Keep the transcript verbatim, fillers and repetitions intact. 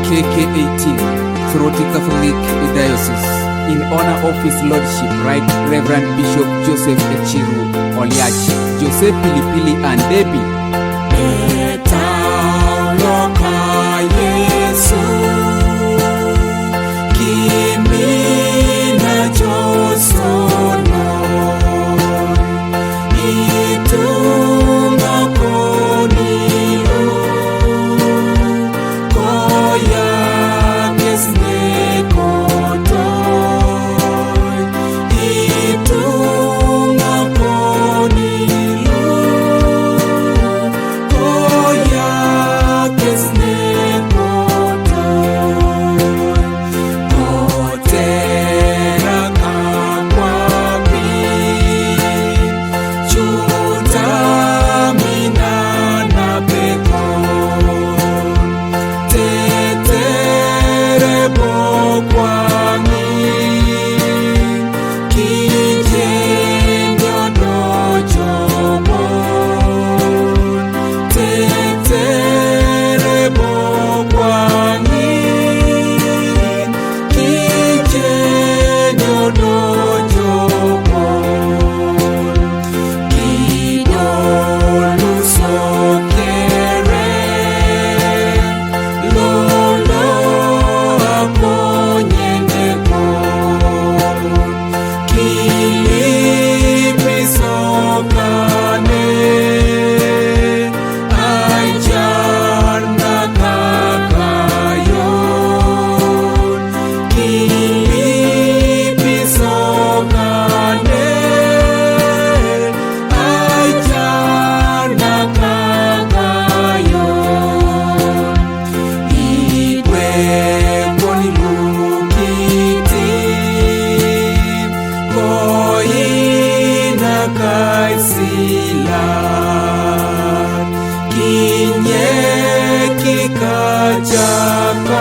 K K eighteen, Soroti Catholic Diocese, in honor of His Lordship, Right Reverend Bishop Joseph Echiru Oliach, Joseph Pilipili and Debbie. Etauloka Yesu, kimina josono, itunga konilu, koya kesne koto. Itunga ponilu, koya kesne koto. Kotera kakwapi, chuta minana peko. Tetere bokwangi, kinjenyo dojobo. Tetere bokwangi, kinjenyo dojobo. Kidolu sokere, lolo akonyendeko. Kilipi sokane, aichar na kakayo. Kilipi sokane, aichar na kakayo. Ikwe koni lukiti, koina kaisila, kinye kikachaka.